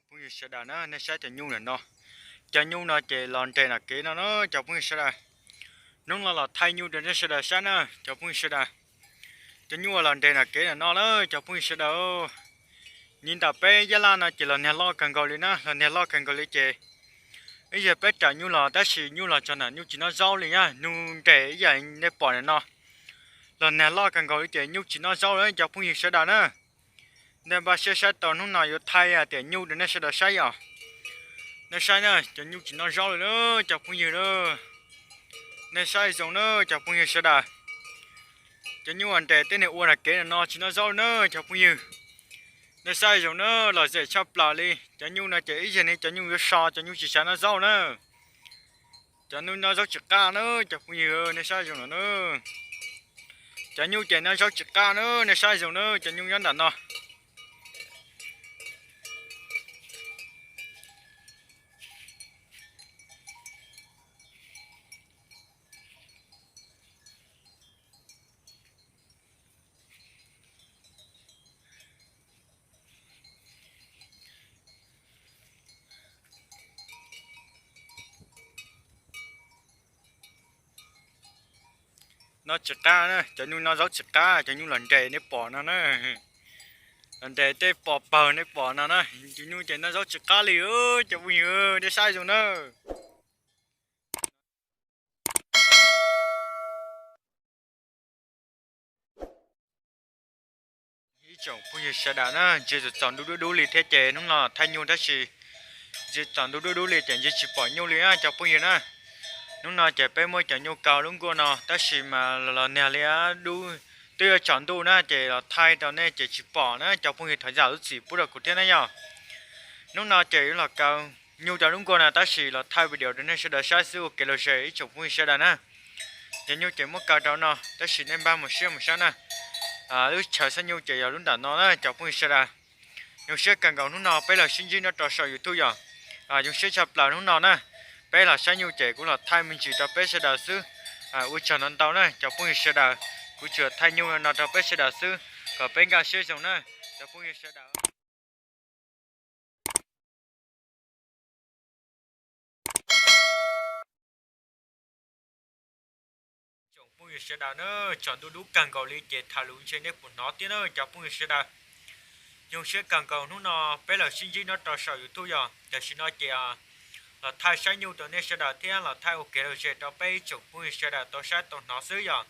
Phooj ywg sawv daws na, nej saib cov nyuj ntawm no, cov nyuj no ces los nres nram kev no na cov phooj ywg sawv daws. Hnub no los thaij nyuj rau nej sawv daws saib na cov phooj ywg sawv daws. Cov nyuj uas los nres nram kev ntawm no na cov phooj ywg sawv daws. Nyob ntawm peb Yab Laj no ces los niag loj kawg nkaus li na, los niag loj kawg nkaus li ces ib yam peb ram nyuj los tab sis nyuj los txog ntawm nyuj tsis noj zaub li na, nyuj nres ib yam nej pom ntawm no. Los niag loj kawg nkaus li ces nyuj tsis noj zaub li cov phooj ywg sawv daws na. Nej npaj siab saib tau hnub no yuav thaij tiam nyuj rau nej sawv daws saib yom. Nej saib na, cov nyuj tsis noj zaub li na cov phooj ywg na. Nej saib zoo na cov phooj ywg sawv daws. Cov nyuj uas nres tej niag ua nram kev no tsis noj zaub li na cov phooj ywg. Nej saib zoo na, los zem tshaj plaws li. Cov nyuj no ces ib yam li cov nyuj yuav so, cov nyuj tsis xav noj zaub na. Cov nyuj noj zaub tsis qab na cov phooj ywg, nej saib zoo no na. Cov nyuj ces noj zaub tsis qab na, nej saib zoo na, cov nyuj nyob ntawm no. Noj tsis qab na, cov nyuj noj zaub tsis qab, cov nyuj los nres nej pom no na. Los nres tej pos pawg nej pom no na, cov nyuj ces noj zaub tsis qab li cov phooj ywg, nej saib zoo na. Ib tsoom phooj ywg sawv daws na, ntsia txom txom ntuj dub dub li thiab ces hnub no thaij nyuj tab sis ntsia txom ntuj dub dub li ces ntsia tsis pom nyuj li na cov phooj ywg na. Hnub no ces peb muab cov nyuj kaw lub nkuaj no tab sis mas los niag li dub, twb yuav tsaus ntuj na ces los thaij rau nej ces tsis pom na cov phooj ywg thov zam lub txim pub rau kuv thiab na yom. Hnub no ces yuav los kaw nyuj rau lub nkuaj no tab sis los thaij video rau nej sawv daws saib xwb ua kev lom zem ib tsoom phooj ywg sawv daws na. Cov nyuj ces muab kaw rau no tab sis nej npaj mus siab mus saib na. Lub chaw saib nyuj ces yog lub nram no na cov phooj ywg sawv daws. Zoo siab kawg nkaus hnub no peb los sib ntsib nyob rau saum YouTube yom. Zoo siab tshaj plaws hnub no na, peb los saib nyuj ces kuv los thaij me ntsis rau peb sawv daws xwb. Ua tsaug ntau ntau na cov phooj ywg sawv daws, kuv tsuas thaij nyuj no rau peb sawv daws xwb kom peb nkag siab zoo na cov phooj ywg sawv daws. Tsoom phooj ywg sawv daws na, tsaus ntuj dub kawg nkaus li ces tham lus ntshe nej puas hnov thiab na cov phooj ywg sawv daws. Zoo siab kawg nkaus hnub no peb los sib ntsib nyob rau saum YouTube yom, tam sim no ces los thaij saib nyuj rau nej sawv daws thiab los thaij ua kev lom zem rau peb ib tsoom phooj ywg sawv daws tau saib tau hnov xwb yom.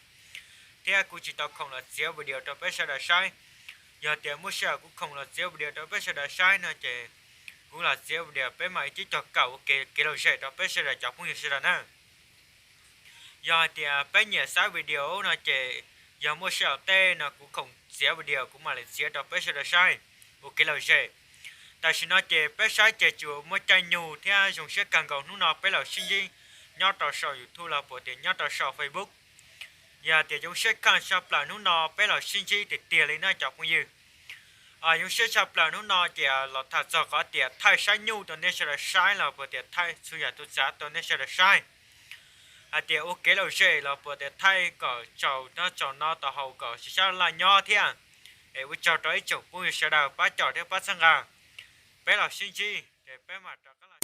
Thiab kuv tsis tau khoom los txiav video rau peb sawv daws saib. Yog tias muaj sij hawm kuv khoom los txiav video rau peb sawv daws saib no ces kuv los txiav video peb mam li cog kawm ua kev lom zem rau peb sawv daws cov phooj ywg sawv daws na. Yog hais tias peb nyiam saib video no ces yog muaj sij hawm tej no kuv khoom txiav video kuv mam li txiav rau peb sawv daws saib ua kev lom zem. Tam sim no ces peb saib ces tsuas muaj caij nyoog thiab zoo siab kawg nkaus hnub no peb los sib ntsib nyob rau saum YouTube los puas tias nyob rau saum Facebook. Yog tias zoo siab kawg tshaj plaws hnub no peb los sib ntsib tiag tiag li na cov phooj ywg. Zoo siab tshaj plaws hnub no ces los tham txog qhov tias thaij saib nyuj rau nej sawv daws saib los puas tias thaij txhua yam txhua tsav rau nej sawv daws saib. Hais tias ua kev lom zem los puas tias thaij kom tsaus noj tsaus no tau haus kom sib sab laj nyob thiab. Es ua tsaug rau ib tsoom phooj ywg sawv daws pab cawm thiab pab txhawb nqa. Peb los sib ntsib ces peb mam rov qab